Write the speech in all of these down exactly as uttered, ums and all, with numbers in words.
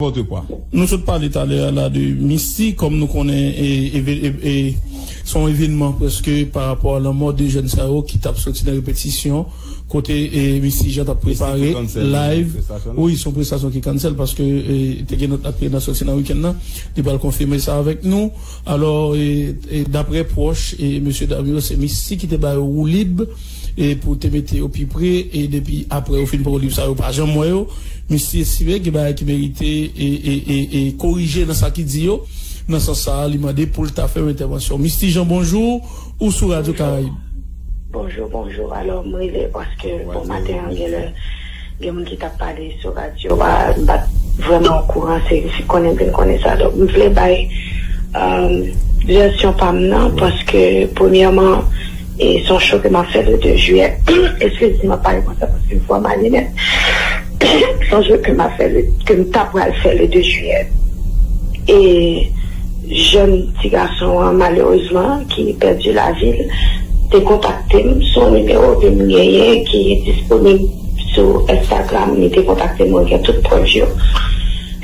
N'importe quoi. Nou sot pale talè a la de Misty, kòm nou konnen, e, e, e, e, se yon evènman prèske pa rapò a lanmò de jèn sa yo ki t ap soti nan repetisyon, kote, e, Misty Jean t ap prepare live. Wi, se yon prestasyon ki cancel paske, e, te gen nòt la ki te gen nan soti nan wikenn nan. Li pral konfime sa avèk nou. Alò, e, e, daprè pwòch, e, mesye dam yo, se Misty ki te ba yo woulib, e, pou te mete yo pi pre, e depi apre yo fin pran woulib sa, yo pa janm wè yo. Misty estime gen bagay ki merite, e, e, e, e korije nan sa ki di yo. Nan sans sa a, li mande pou l ta fè yon entèvansyon. Misty Jean, bonjou, ou sou Radyo Karayib. Bonjou, bonjou. Alò, m rive paske, bon, maten an, gen lè, gen moun ki t ap pale sou radyo a, m pa t vrèman okouran, se, se konnen m vin konnen sa. Donk, m vle bay, um, vèsyon pa m nan, paske, premyèman, e se yon show ke m ap fè le de jiyè. Eskize si m ap pale konsa, paske vwa m ale nèt. Se yon show ke m ap fè, le, ke m ta pral fè le de jiyè. E jèn ti gason an, malerezman, ki pèdi lavi l, te kontakte m sou yon nimewo ke m genyen, ki disponib sou Instagram. Li te kontakte m, mwen gen tout prèv yo.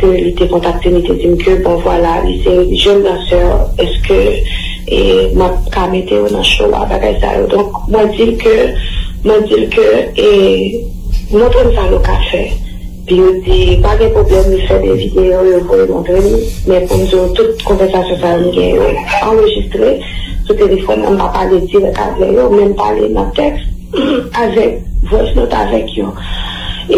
Ke li te kontakte m, li te di m ke, bon, vwala, li se jèn dansè, èske, e, m ap ka mete yo nan show a, bagay sa yo. Donk, mwen di l ke, mwen di l ke, e, montre m sa nou ka fè. Pi yo di, pa gen pwoblèm, li fè de videyo, yo voye montre m. Men pou m di w, tout konvèsasyon sa yo, m gen yo anrejistre sou telefòn mwen, m pa pale dirèk avè yo, men m pale nan tèks avèk, voice note avèk yo.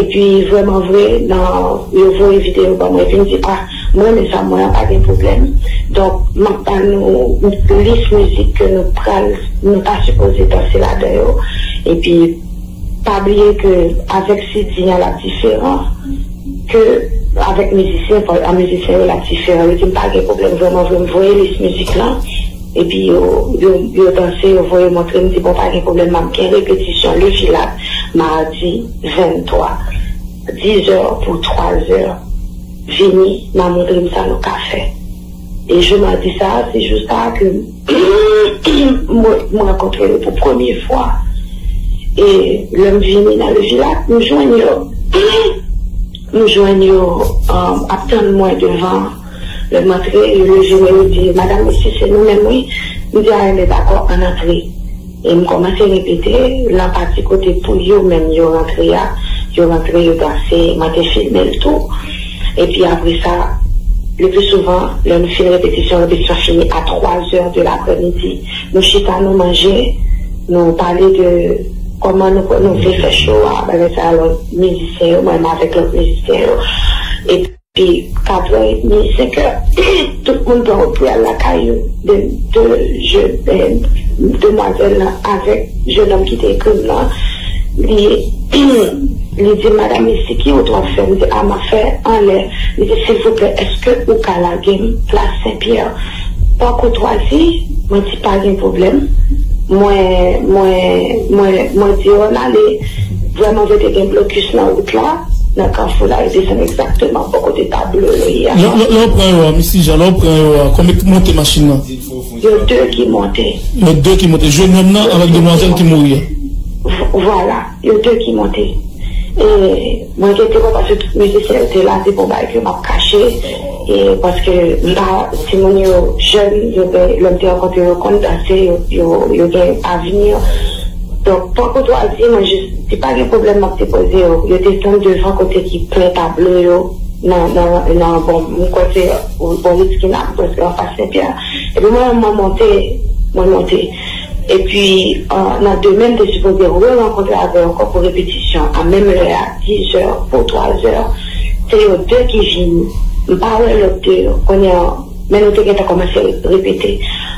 Epi, vrèman vre, nan, yo voye videyo ban mwen, epi m di, a, m renmen sa, mwen, pa gen pwoblèm. Donk, m ap ba nou lis mizik ke nou pral, nou ta sipoze danse ladan yo. Epi, pa bliye ke avèk C D an, l ap diferan ke avèk mizisyen, pa, a mizisyen yo, l ap diferan. Yo di m pa gen pwoblèm, vrèman vre, m voye lis mizik lan. Epi yo, yo, yo danse, yo voye montre m, di, bon, pa gen pwoblèm, m ap gen repetisyon Le Filat, madi venntwa, dizè pou twazè. Vini, n a montre m sa nou ka fè. E je madi sa, se jou sa ke mwen, mwen rankontre yo pou premye fwa. E lè m vini nan Le Filat, m jwenn yo, m jwenn yo, um, ap tann mwen devan. Lè m antre, yo leve men yo di, "Madam, mesye, se nou menm, wi." M di, "A, enben, dakò, ann antre." E m kòmanse repete, nan pati kote pou yo menm yo rantre a, yo rantre, yo danse, mwen te filme l tou. Epi apre sa, le pli souvan, lè nou fin repetisyon, repetisyon fini a twa zè de laprèmidi. Nou chita, nou manje, nou pale de kòman nou, nou vle fè show a, bagay sa, lòt mizisyen yo, mwen menm avèk lòt mizisyen yo. Epi, katrè edmi, senk è, tout moun pran wout pou y al lakay yo. De, de je, de, demwazèl lan avèk jennonm ki te ekri m lan, li, li di, "Madam Misty, ki wout w ap fè?" M di, "A, m ap fè anlè." Li di, "Silvouplè, èske ou ka lage m Plas Senpyè?" Pa koutwazi, mwen di, "Pa gen pwoblèm." Mwen, mwen, mwen, mwen di yo, "Ann ale." Vrèman vre, te gen blokis nan wout la, nan kafou la, yo desann egzakteman bò kote tablo yo ye a. Lè, lè, lè w pran yo a, Misty Jean, lè w pran yo a, konbyen ki monte machin nan? Yo de ki monte. Yo de ki monte. Jennonm nan avèk demwazèl ki mouri a. V-, vwala, yo de ki monte. E mwen gen te wè paske tout mizisyen yo te la, se pa yon bagay ke m ap kache. E paske m pa, timoun yo jèn, yo gen, lè m te rankontre yo, konn danse, yo, yo, yo gen avni. Donk, pa koutwazi, mwen jis di, "Pa gen pwoblèm, m ap depoze yo." Yo desann devan kote ki plen tablo yo, nan, nan, nan, bon, m kwè se bò Ritz Kinam, prèske anfas Senpyè. Epi mwen, mwen monte, mwen monte. Epi, euh, nan demen, m te sipoze re-rankontre avè yo ankò pou repetisyon a, menm lè a, dizè pou twazè. Se yo de ki vini. M pa wè lòt de yo. Kounye a, men nou te gentan kòmanse repete.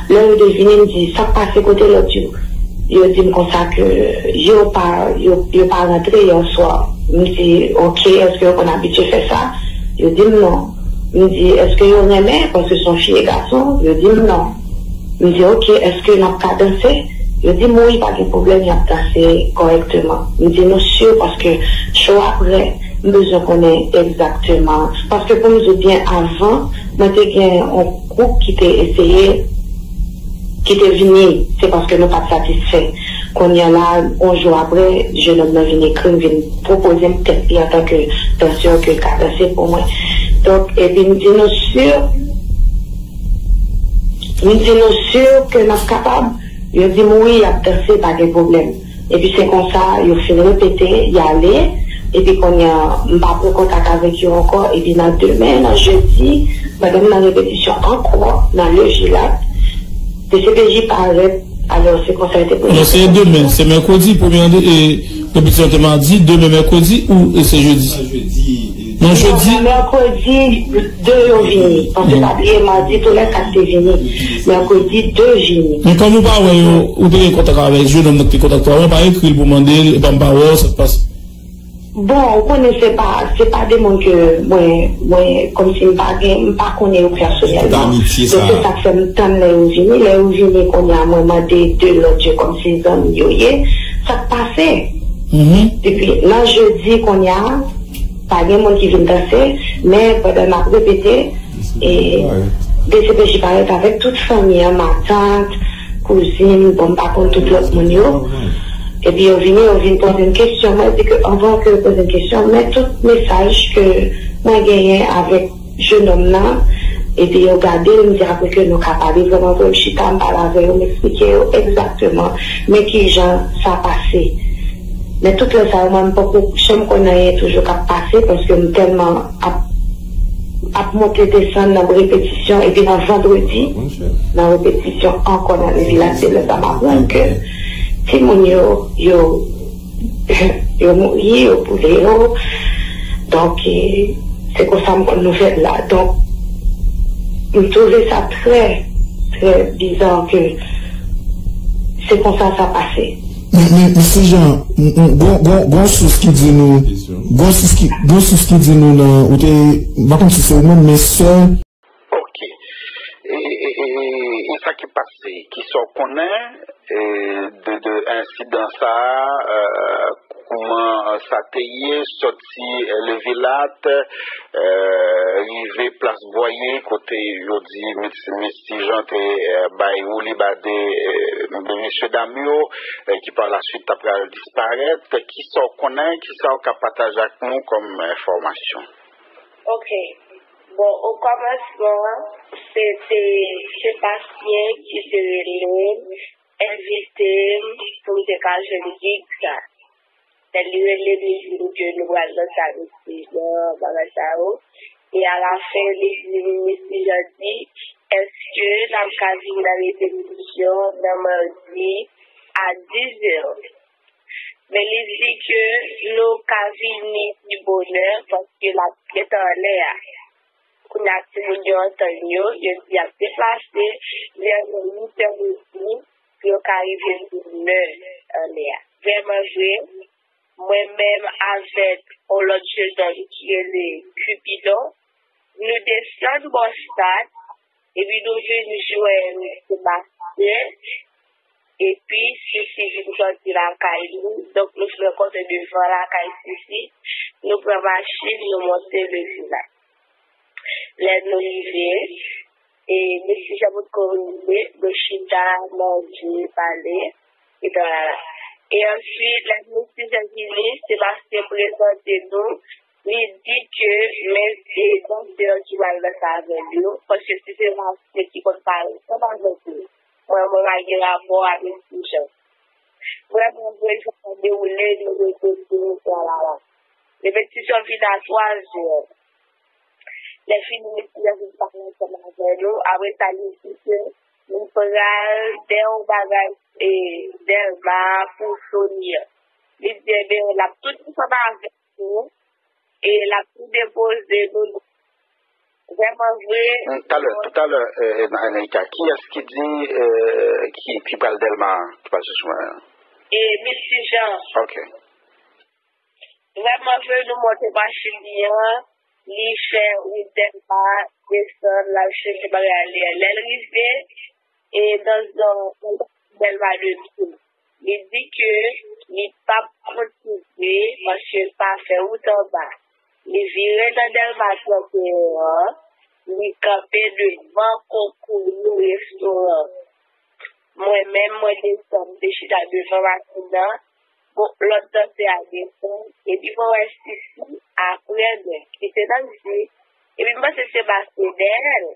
Lè yo de vini, m di, "Sa k pase, kote lòt yo?" Yo di m konsa ke yo pa, yo, yo pa rantre yè swa. M di, "Oke, èske yo konn abitye fè sa?" Yo di m non. M di, "Èske yo renmen?" Paske se yon fi e gason. Yo di m non. M di, "Oke, èske n ap ka danse?" Yo di m, "Wi, pa gen pwoblèm, y ap danse kòrèkteman." M di, "Nou si?" Paske show a prè, m bezwen konnen egzakteman. Paske pou m di w byen, avan, mwen te gen yon gwoup ki te eseye, ki te vini, se paske nou pa t satisfè. Kounye a la, yon jou apre, jennonm nan vin ekri m, vin pwopoze m tèt li antanke dansè ke l ka danse pou mwen. Donk, epi m di nou si, m di nou si ke n ap kapab? Yo di m wi, y ap danse, pa gen pwoblèm. Epi se konsa, yo fin repete, y ale, epi kounye a, m pa pran kontak avèk yo ankò, epi nan demen, nan jedi, pandan m nan repetisyon ankò, nan Le Jilat, D C P J parèt, alò se konsa yo te Non, se demen, se mèkredi, premye ane, e, repetisyon te madi, demen mèkredi ou e se jedi? Non, jedi. Non, mèkredi, de yo vini. Paske pa bliye, madi, tou lè kat te vini. Mèkredi, de vini. Men kòm ou pa wè yo, ou te gen kontak avèk jennonm nan ki te kontakte w, ou pa ekri l pou mande l, epa m pa wè w, sa k pase? Bon, ou konnen se pa, se pa de moun ke mwen, mwen, kòmsi m pa gen, m pa konnen yo pèsonèlman. Donk, se sa k fè m tann lè yo vini. Lè yo vini, kounye a, mwen mande de lòt yo kòmsi zanmi yo ye. Sa k pase? Epi, nan jedi, kounye a, pa gen moun ki vin danse, men pandan n ap repete, e, D C P J parèt avèk tout fanmi an, matant, kouzin, bon, m pa konn tout lòt moun yo. Epi yo vini, yo vin poze m kesyon. Mwen di ke anvan ke yo poze m kesyon, men tout mesaj ke mwen genyen avèk jennonm nan, epi yo gade l, m di apre ke nou ka pale vrèman vre, m chita, m pale avè yo, m eksplike yo egzakteman men kijan sa pase. Men tout lè sa yo, mwen, m poko janm konn anyen toujou k ap pase, paske m tèlman ap, ap monte desann nan repetisyon, epi nan vandredi, nan repetisyon ankò nan Levilaj, se lè sa m aprann ke timoun yo, yo, yo mouri, yo boule yo. Donk, e, se konsa m konn nouvèl la. Donk, m twouve sa trè, trè biza ke se konsa sa pase. Men, men, men Sijan, m, m, gon, gon, gon sous ki di nou, gon sous ki, gon sous ki di nou nan, ou te, m pa konn si se ou menm, men sè. Ok. E, e, e, e sa ki pase, ki sa w konnen, e, de, de ensidan sa a, e, kouman, e, sa te ye, sòti, e, Levilat, e, rive Plas Bwaye, kote yo di Mis-, Miss Tijan te, e, bay woulibade, e, de mesye dam yo, e, ki pa la swit ta pral disparèt. Kisa w konnen, kisa w ka pataje ak nou kòm enfòmasyon? Ok. Bon, o kòmansman, se te Sebastien ki te rele m, envite m pou m te ka jwenn gid sa. Lè li rele m, li di m ke nou pral nan sal Miss Tijan, bagay sa yo. E alafen, li di m, Miss Tijan di, èske n ap ka vin nan repetisyon nan madi a dizè? Men li di ke nou ka vini pi bonè paske l ap gentan anlè a. Kounye a timoun yo antann yo, yo di y ap deplase vè uit è midi pou yo ka rive pi bonè anlè a. Vrèman vre, mwen menm avèk yon lòt jennonm ki rele Cupidon, nou desann bò stad, epi nou vin jwenn Sebastien, epi Sisi vin sòti lakay li. Donk, nou fè rankontre devan lakay Sisi, nou pran machin, nou monte Levilaj. Lè nou rive, e, mesye Jean Bosco rive, nou chita, manje, pale, etsetera. E answit, lè mesye Jean vini, Sebastien prezante nou, li di ke men se dansè ki pral danse avè l yo, paske se Sebastien ki konn pale ansanm avèk yo. Mwen, mwen pa gen rapò avèk Tijan. Vrèman vre, jan sa dewoule, nou rete sou tralala. Repetisyon fin a twa zè. Lè fini, mesye a vin pale ansanm avè nou. Apre sa, li di ke li pral dèyè yon bagay, e, Dèlma pou Sonia. Li di, ebyen, l ap tout ansanm avèk nou. E l ap tou depoze nou. Vrèman vre. Talè, talè, e, e, Naïka, kiyès ki di, e, ki, ki pral Dèlma, ki pral chèche mwen? E, Miss Tijan. Ok. Vrèman vre, nou monte machin li an, li fè wout Dèlma, desann, l al chèche bagay li an. Lè l rive, e nan zòn Dèlma de pye, li di ke li p ap kontinye paske l pa fè wout anba. Li vire nan Dèlma trannteyen an, li kanpe devan Kokoye restoran. Mwen menm, mwen desann, m te chita devan machin nan. Bon, lòt dansè a desann. Epi mwen wè Sisi apre mwen, ki se Nancy. Epi m panse se Sebastien dèyè l.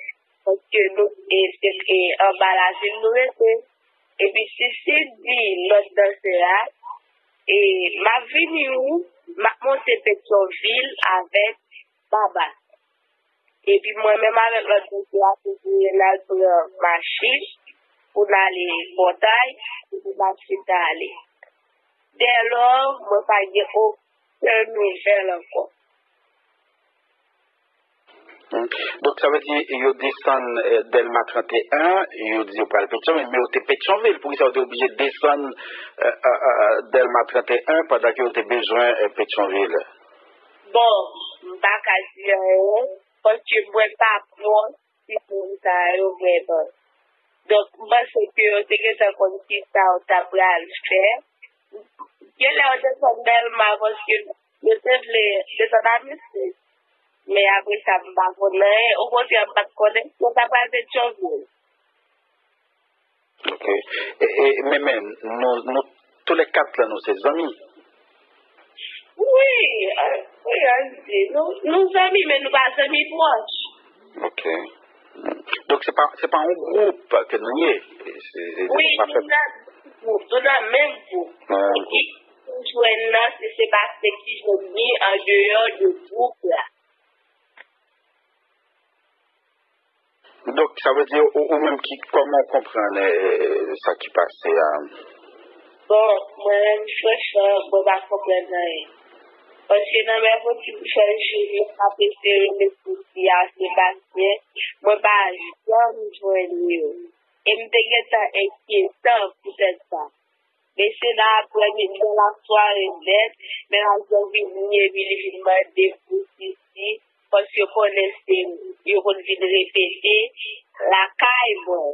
Paske nou, e, se, e, anba lavil nou rete. Epi Sisi di lòt dansè a, e, m ap vini wi, m ap monte Petyonvil avèk Baba. Epi mwen menm avèk lòt dansè a, nou te voye n al pran machin pou n ale Pòtay, epi machin nan ale. Dèlò, mwen pa gen okenn nouvèl ankò. Hmm. Donk, sa vle di, yo desann, eh, Dèlma trannteyen, yo di yo pral Petyonvil, men yo te Petyonvil. Poukisa yo te oblije desann, eh, eh, eh, Dèlma trannteyen pandan ke yo te bezwen, eh, Petyonvil? Bon, m pa ka di anyen, paske mwen pa pwòch ti moun sa yo vrèman. Donk, m panse ke yo te gentan konn ki sa yo ta pral fè. Genlè yo desann Dèlma paske yo te vle desann Amisi. Men apre sa, m pa konn anyen. Okontrè, m pa t konnen si yo ta pral Petyonvil. Ok. E, e, men, men, nou, nou, toulèkat la, nou se zanmi. Wi, a, wi, Andy, nou, nou zanmi, men nou pa zanmi pwòch. Ok. Donk, se pa, se pa yon gwoup ke nou ye. Se, se, se Wi, nou pa nou fè nan gwoup, nou nan menm gwoup. Nan menm gwoup. Ki jwenn nan, se Sebastien ki jwenn li an deyò de gwoup la. Donk, sa vle di, ou, ou menm ki, kòman w konprann, eh, sa ki pase a? Bon, mwen menm, franchman, mwen pa konprann anyen. Paske nan mèkredi pou fè l jodi, mwen ap eseye rele Sisi a, Sebastien, mwen pa janm jwenn yo. E m te gentan enkyete poutèt sa. Men se nan aprèmidi, nan lasware nèt, mennaj lan vini epi li vin mande pou Sisi, paske yo konnen se, yo konn vin repete lakay mwen.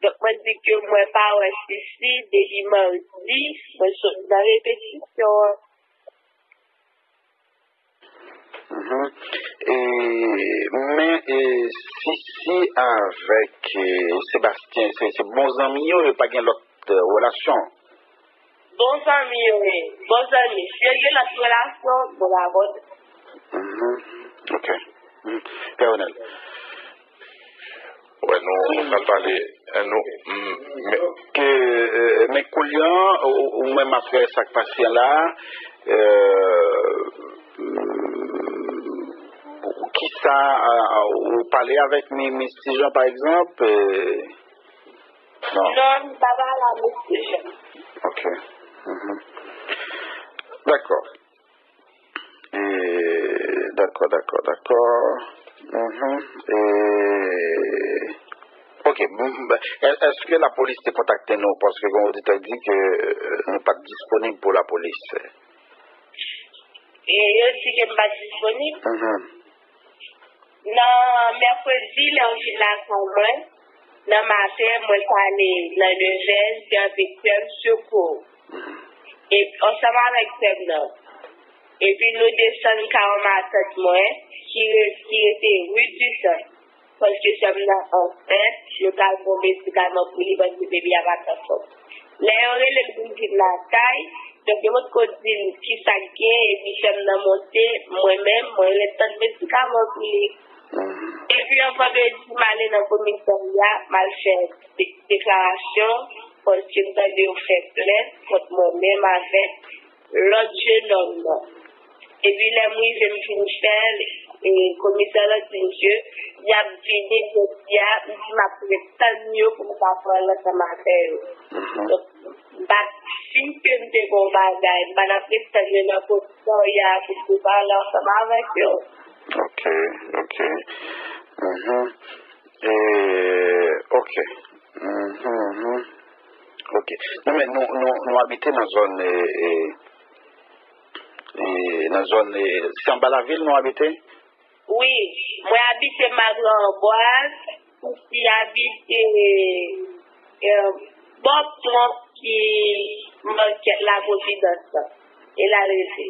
Donk, mwen di ke mwen pa wè Sisi depi madi, mwen sot nan repetisyon an. Mhm. E, men, e, Sisi avèk, e, Sebastien, se, se bon zanmi yo, yo pa gen lòt, e, relasyon? Bon zanmi yo ye, bon zanmi. Si yo gen lòt relasyon, bon, la bon. Mhm. Ok. Mhm. Pè Ronel. Wè, nou, nou pral pale, e, nou, mm, men, ke, e, men kounye a, ou, ou menm apre sa k pase a la, e, mm, kisa, a, a, ou pale avèk mi-, Miss Tijan, pa egzanp, e, non? Non, m pa pale a Miss Tijan. Ok. Mhm. Dakò. E, dakò, dakò, dakò. Mhm. E, ok, m, m, è-, èske lapolis te kontakte nou? Paske gen oditè k di ke, e, nou pa t disponib pou lapolis. E yo di ke m pa t disponib? Mhm. Nan mèkredi, lè yo vin lakay mwen, nan maten, mwen t ale nan nevè, m te antre sè m Sekou. E, ansanm avèk sè m nan. Epi nou desann kay yon matant mwen, ki re-, ki rete ri Ditan. Paske sè m nan ansent, yo t al pran medikaman pou li, paske bebi a pa t anfòm. Lè yo rele l pou l vin lakay, donk yo potko di l kisa k gen, epi sè m nan monte, mwen menm, mwen ret tann medikaman pou li. Mhm. Epi yon vandredi, m ale nan komisarya, m al fè de-, deklarasyon, paske m tande yo fè plent kont mwen menm avèk lòt jenòm nan. Epi lè m rive, m fin fè l, e komisè lan di m ke y ap vini jodi a, m di m ap ret tann yo pou m ka pran l ansanm avè yo. Mhm. Donk, m pa t si ke m te gen yon bagay, m pa t ap ret tann yo nan komisarya pou m te pale ansanm avèk yo. Ok, ok. Mhm. E, ok. Mhm, mhm. Ok. Non, men nou, nou, nou abite nan zòn, e, e, e, nan zòn, e, se anba lavil nou abite? Wi, mwen abite Magran Anbwaz, Sisi abite, e, bò pon ki makèt Laprovidans lan. E la l rete.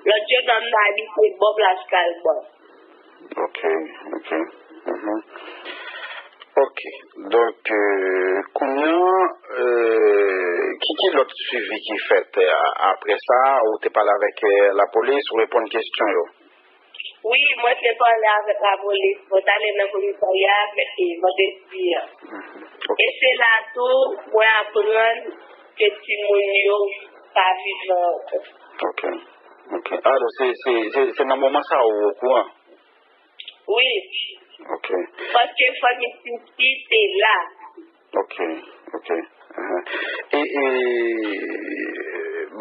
Lòt jenòm nan abite bò plas Kalbò. Ok, ok. Mhm. Ok, Donk, euh, kounye a, euh, ki, ki lòt swivi ki fèt, euh, a- apre sa, ou te pale avèk, euh, lapolis, ou reponn kesyon yo? Wi, mwen te pale avèk lapolis. Mwen t ale nan komisarya, men, e, vandredi a. Mhm. Ok. E se la tou, mwen aprann ke timoun yo pa vivan ankò. Ok. Ok. Alò, se, se, se, se nan moman sa ou okouran? Wi. Ok. Paske fanmi Titi te la. Ok, ok. Ahan. E, e,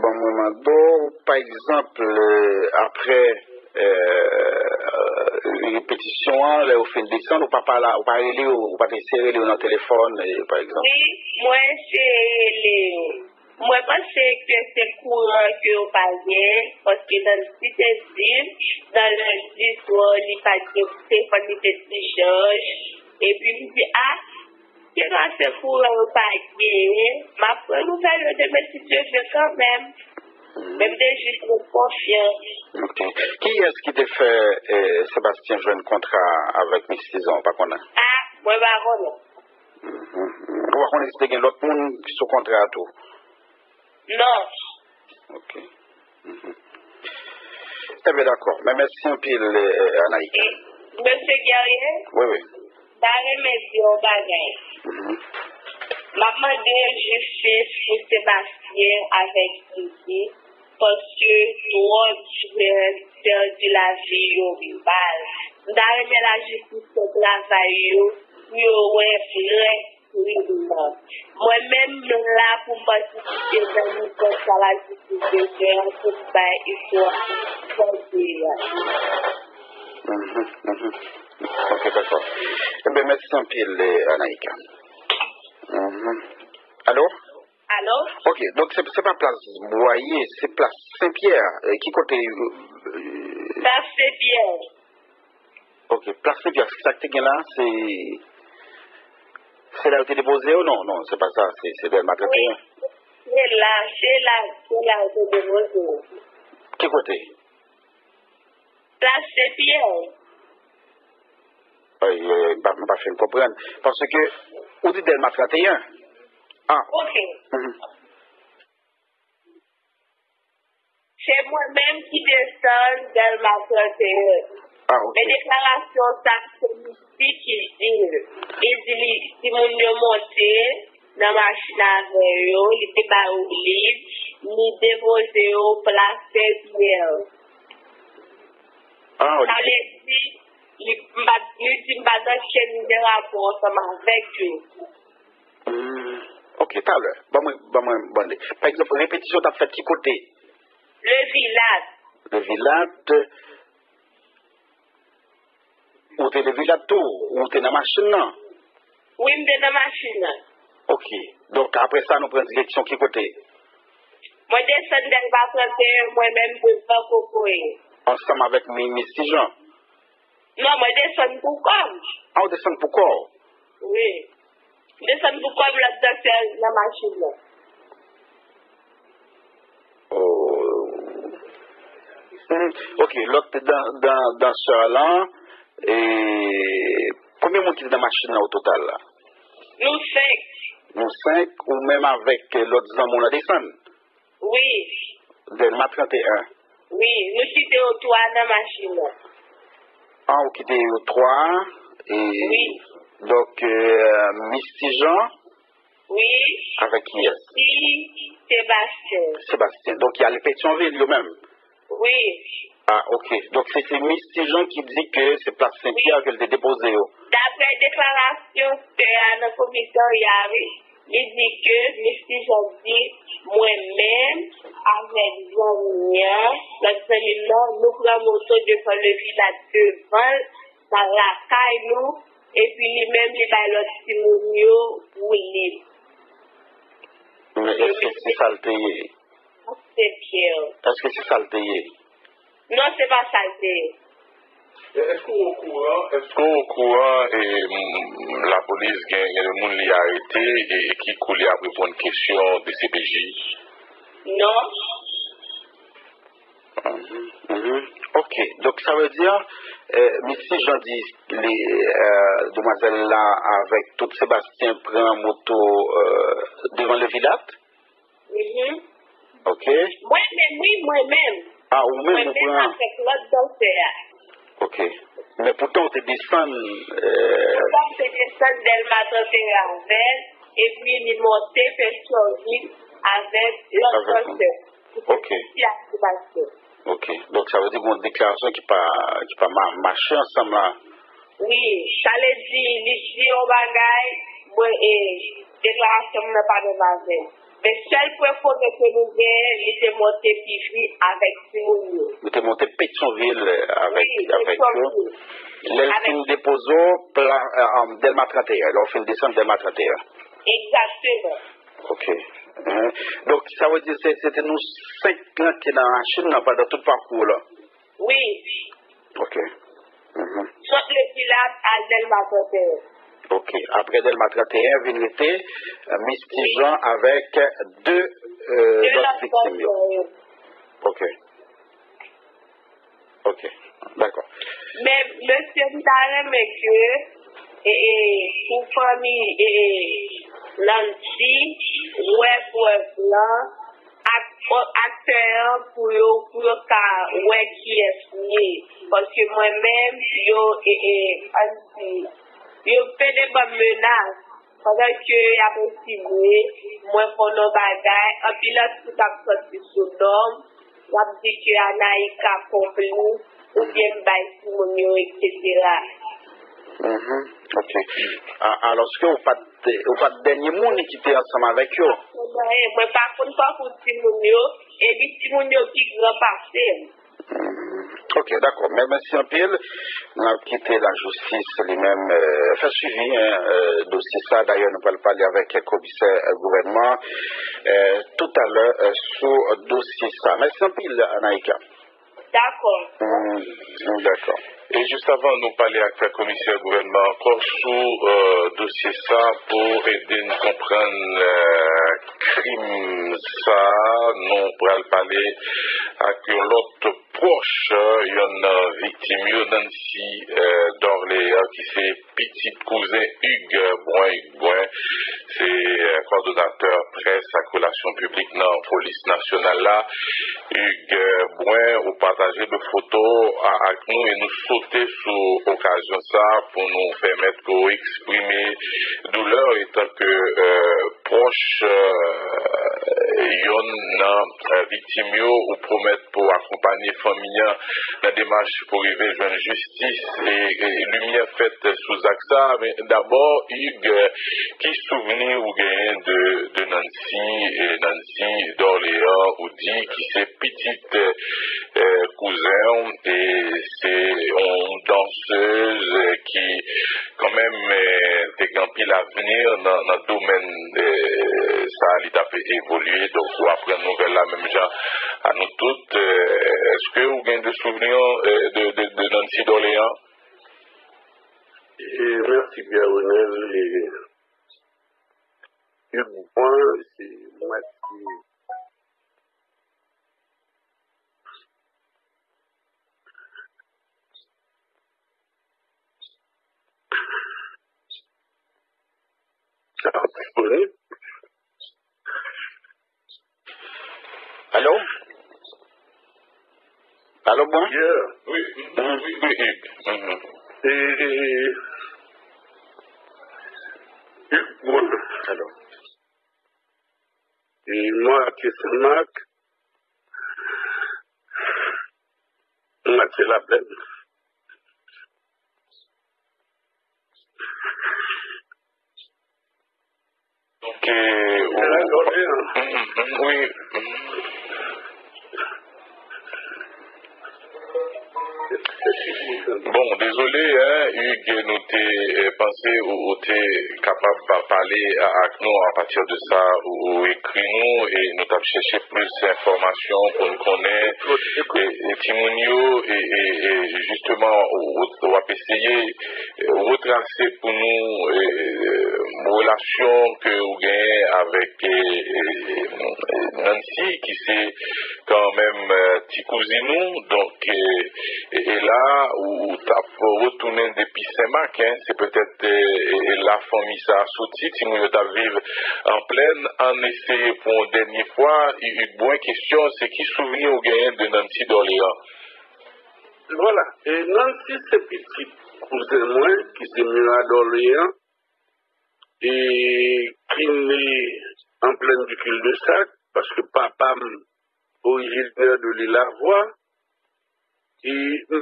bon, mwen mande w, pa egzanp, euh, apre, euh, repetisyon an, lè yo fin desann, ou pa pale, ou pa rele yo, ou pa t eseye rele yo nan telefòn, e, pa egzanp? Wi, mwen eseye rele yo. Mwen panse ke se kouran ke yo pa gen, paske nan li te di m, nan lendi swa, li pa t gen telefòn, li te di Jòj. Epi m di, a, se pa se kouran yo pa genyen, m ap pran nouvèl yo demen si Dye vle kanmenm. Men m te jis met konfyans. Ok. Kiyès ki te fè, eh, Sebastien jwenn kontra avèk Mistizan, ou pa konnen? A, mwen pa konnen. Mhm. Ou pa konnen si te gen lòt moun ki sou kontra a tou? Non. Ok. Mhm. Ebyen, dakò. Men mèsi anpil, eh, Anaïka. E, mesye Guerrier, wi, wi, m ta renmen di yon bagay. Mhm. M ap mande jistis pou Sebastien avèk Titi, paske twòp jèn pèdi lavi yo mal. M ta renmen lajistis fè travay yo pou yo wè vrè krim nan. Mwen menm, m la pou m patisipe nan mouvman sa lajistis bezwen an pou m bay istwa pèdi a. Mhm, mhm. Ok, dakò. Ebyen, mèsi anpil, eh, Anaïka. Mhm. Alo? Alo? Ok, donk se, se pa plas Bwaye, se plas Senpyè. Eh, ki kote, eh, plas Senpyè. Ok, plas Senpyè, sa k te gen la, se, se la yo te depoze yo? Non, non, se pa sa, se, se Dèlma trannteyen. Wi, se la, se la, se la yo te depoze yo. Ki kote? Plas Senpyè. Ay, ay, ay, m pa, m pa fin konprann. Paske, ou di Dèlma trannteyen. Ah. Ok. Mhm. Se mwen menm ki desann Dèlma trannteyen. Ah, ok. Men deklarasyon sa, se misye ki di l. Li di li, timoun yo monte nan machin avè yo, li te ba yo liv, li depoze yo plas Senpyè. Ah, sa vle di, li, m pa, li di m pa t antre nan rapò ansanm avèk yo. Hmm, ok, talè. Ban mwen, ban mwen, ban mwen. Pa egzanp, repetisyon t ap fèt ki kote? Le Vilat. Le Vilat, ou te Le Vilat tou, ou te nan machin nan? Wi, m te nan machin nan. Ok. Donk, apre sa, nou pran direksyon ki kote? Mwen desann Dèlma trannteyen, mwen menm devan Kokoye. Ansanm avèk mi-, Miss Tijan? Non, mwen desann pou kò m. Ah, ou desann pou kò w? Wi. M desann pou kò m, lòt dansè nan machin nan. Oh. Hmm, ok, lòt dan-, dan-, dansè lan, e, konbyen moun ki te nan machin nan o total la? Nou senk. Nou senk, ou menm avèk lòt zanmi w lan desann? Wi. Dèlma trannteyen. Wi, nou kite yo twa nan machin nan. Ah, ou kite yo twa, e, wi, donk, euh, Miss Tijan, wi, avèk kiyès? Epi Sebastien. Sebastien. Donk, y ale Petyonvil, yo menm? Wi. Ah, ok. Donk, se, se Miss Tijan ki di ke se plas Senpyè, wi, ke l te depoze yo. Daprè deklarasyon sè a nan komisarya, wi. Li di ke Miss Tijan di, mwen menm, avèk zanmi an, lòt zanmi m nan, nou pran moto devan Le Vilat devan l, nan lakay nou, epi li menm, li bay lòt timoun yo woulib. Men èske se sa l te ye? Senpyè. Èske se sa l te ye? Non, se pa sa l te ye. E, èske w okouran, èske w okouran, e, m, lapolis gen, gen de moun li arete, e, e ki kou li ap reponn kesyon D C P J? Non. Mhm, mhm. Ok, donk sa vle di, euh, Misti Jan di li, euh, demwazèl la avèk tout Sebastyen pran moto, euh, devan Levilat? Mhm. Ok. Mwen menm, wi, mwen menm. Ah, ou menm, ou pran. Mwen menm avèk lòt dansè a. Ok. Men poutan, ou te desann, euh, Poutan, m te desann Dèlma trannteyen avè l, epi li monte Petyonvil avèk lòt dansè. Ok. Ti ak Sebastyen. Ok. Donk, sa vle di gen yon deklarasyon ki pa, ki pa ma-, mache ansanm la. Wi, sa vle di, li di yon bagay, mwen, e, deklarasyon m nan pa menm avè l. Men sèl pwen komen ke nou genyen, li te monte P V avèk timoun yo. Li te monte Petyonvil, eh, avèk, wi, avèk yo. Petyonvil. Lè l fin depoze w, pla-, eh, um, Dèlma trannteyen, lè w fin desann Dèlma trannteyen. Egzakteman. Ok. Mhm. Donk, sa vle di se, se te nou senk lan ki nan machin nan pandan tout pakou w lan? Wi. Ok. Mhm. Sot Levilat al Dèlma trannteyen. Ok. Apre Dèlma trannteyen, vin rete, euh, Misti Jan avèk de, euh, lòt viktim yo. Ok. Ok. Dakò. Men, mesye, m ta renmen ke, e, e, pou fanmi, e, e, Nancy, wè prèv lan, ak, aktè an pou yo, pou yo ka wè kiyès m ye. Paske mwen menm, yo, e, e, ann di, yo pede ban m menas. Pandan ke y ap ensimye, mwen fè yon bagay, anpil atis ap sòti sou non m, y ap di ke Anaïka konplis, oubyen m bay timoun yo, etsetera. Mhm, ok. A, alòske ou pa t, ou pa t dènye moun ki te ansanm avèk yo? Mwen, mwen pa konn pakou timoun yo, epi timoun yo pi gran pase m. Hmm, ok, dakò. Men mèsi anpil. N ap kite lajistis li menm, euh, fè swivi, hein, euh, dosye sa. Dayè, nou pral pale avèk komisè, euh, gouvènman, euh, toutalè, euh, sou dosye sa. Mèsi anpil, Anaïka. Dakò. Hmm, dakò. E jis avan nou pale ak komisè gouvènman ankò sou, euh, dosye sa pou ede n konprann, euh, krim sa, nou pral pale ak yon lòt pwòch, euh, yonn nan viktim yo, Nancy, euh, Dorléan, ki se pitit kouzen Hugues Brun. Hugues Brun, se, euh, kòdonatè près ak relasyon piblik nan polis nasyonal la. Hugues, euh, Brun, ou pataje de foto a, ak nou e nou sote sou okazyon sa pou nou pèmèt ke w eksprime doulè w etanke, euh, pwòch, euh, yonn nan, euh, viktim yo, ou pwomèt pou akonpanye fanmi an nan demach pou rive jwenn jistis e, e limyè fèt sou zak sa. Men dabò, Hugues, ki souvni ou genyen de, de Nancy, e Nancy Dorléan, ou di ki se pitit, e, kouzen w, e se yon dansez ki kanmenm, e, te gen anpil avni nan, nan domèn, e, sa li t ap evolye. Donk, ou aprann nouvèl la menm jan a nou tout. E, èske ou gen de souvni, e, de, de, de Nancy Dorléan? E, mèsi, Pierre Renel. E, Hugues Brun, se mwatye Sa ap disponib. Alo? Alo, bon? Yeah. Wi, mhm, wi, wi, wi. Mhm. E, e, e, bon. Alo. E, mwa ke Senmak, mwa ke Laplenn. Donk, euh, ou, mhm, mhm, wi. Bon, dezole, hein, Hugues, nou te, euh, panse ou, ou te kapab pa pale a, ak nou apati de sa, ou, ou ekri nou, e nou t ap chèche plis enfòmasyon pou n konnen, e, e timoun yo, e, e, e jisteman, ou, ou, w ap eseye, e, retrase pou nou, e, relasyon ke ou genyen avèk eh, eh, Nancy, ki se kanmenm eh, ti kouzin ou. Donk, eh, e, e la, ou, ou t ap retounen depi Senmak, en, se petèt eh, eh, la fanmi sa a soti, timoun yo t ap viv an plèn. Ann eseye pou yon dènye fwa, Hugues Brun, kesyon, se ki souvni ou genyen de Nancy Dorléans? Vwala, e Nancy se pitit kouzen mwen, ki se Murat Dorléans, e ki ne an plèn du cul-de-sac, paske papa m orijinè de Lil Avwa, e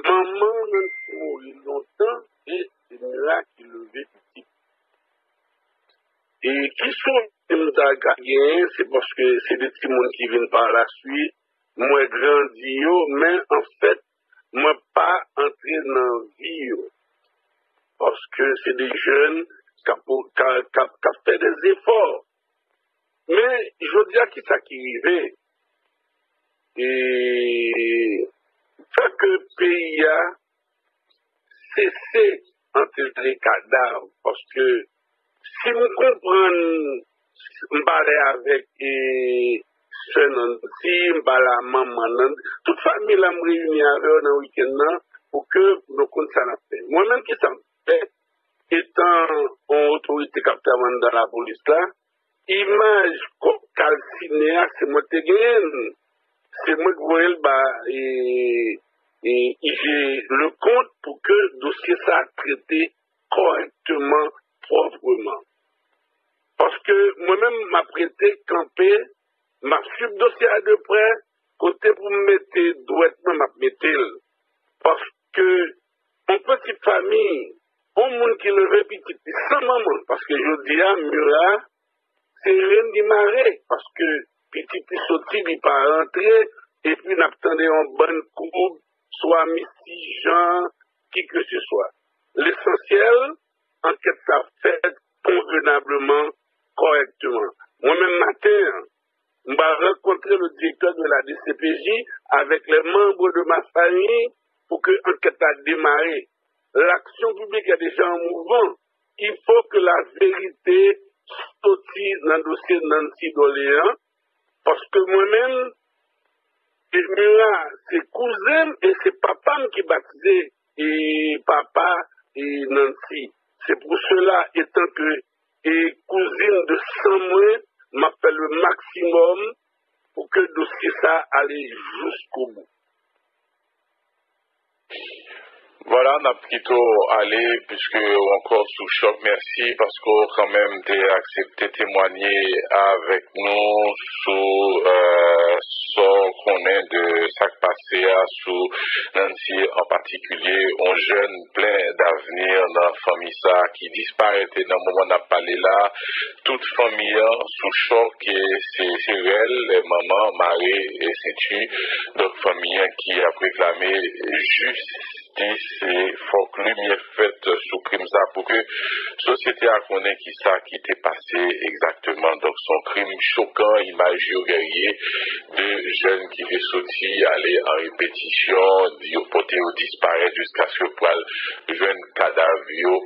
manman m menm ki mouri lontan, e se Mira ki leve pitit. E ki souvni m ta ka genyen, se paske se de timoun ki vin pa la swit, mwen grandi yo, men anfèt, mwen pa antre nan vi yo. Paske se de jèn k ap, k ap, k ap, k ap fè de zefò. Men, jodi a, ki sa ki rive? E fè ke peyi a sese antere kadav, paske si m konprann, m pale avèk e, sè Nancy, m pale a manman Nancy, tout fanmi la m reyini avè yo nan wikenn nan pou ke nou konn sa n ap fè. Mwen menm ki sa m fè, etan yon otorite k ap travay anndan lapolis la, imaj kòk kalsine a, se mwen te genyen l. Se mwen ki voye l ba e, e, I G Leconte pou ke dosye sa a trete kòrèkteman, pwòpman. Paske mwen menm, m ap rete kanpe, m ap swiv dosye a de prè, kote pou m mete dwèt mwen, m ap mete l. Paske yon pitit fanmi, yon moun ki leve pitit li san manman, paske jodi a, Mira, se ren li mare, paske pitit li soti, li pa rantre, epi n ap tande yon bann koub, swa mistijan, ki ke se swa. Lesansyèl, ankèt sa fèt konvenableman, kòrèkteman. Mwen menm maten an, m pral rankontre le directeur de la D C P J avec les membres de ma famille pour que ankèt la demare. L'action publique est déjà en mouvement. Il faut que la vérité soti nan dosye Nancy Dorléans, paske mwen menm, Mira, se kouzen m e se papa m ki batize e papa e Nancy. Se pou sela, etan ke e kouzin de san mwen, m ap fè le maksimòm pou ke dosye sa ale jiskobou. Vwala, n ap kite w ale, piske w ankò sou chòk. Mèsi paske w kanmenm te aksepte temwanye avèk nou sou, euh, sa w konnen de sa k pase a, sou Nancy an patikilye, yon jèn plen davni nan fanmi sa ki disparèt. E nan moman n ap pale la, tout fanmi an sou chòk, e se, se rèl, manman mare e senti. Donk, fanmi an ki ap reklame jistis, e fòk limyè fèt sou krim sa pou ke sosyete a konnen ki sa ki te pase egzakteman. Donk, se yon krim chokan, imaj yo gèrye, de jèn ki te soti ale an repetisyon, yo pote yo disparèt jiskaske yo pral jwenn kadav yo.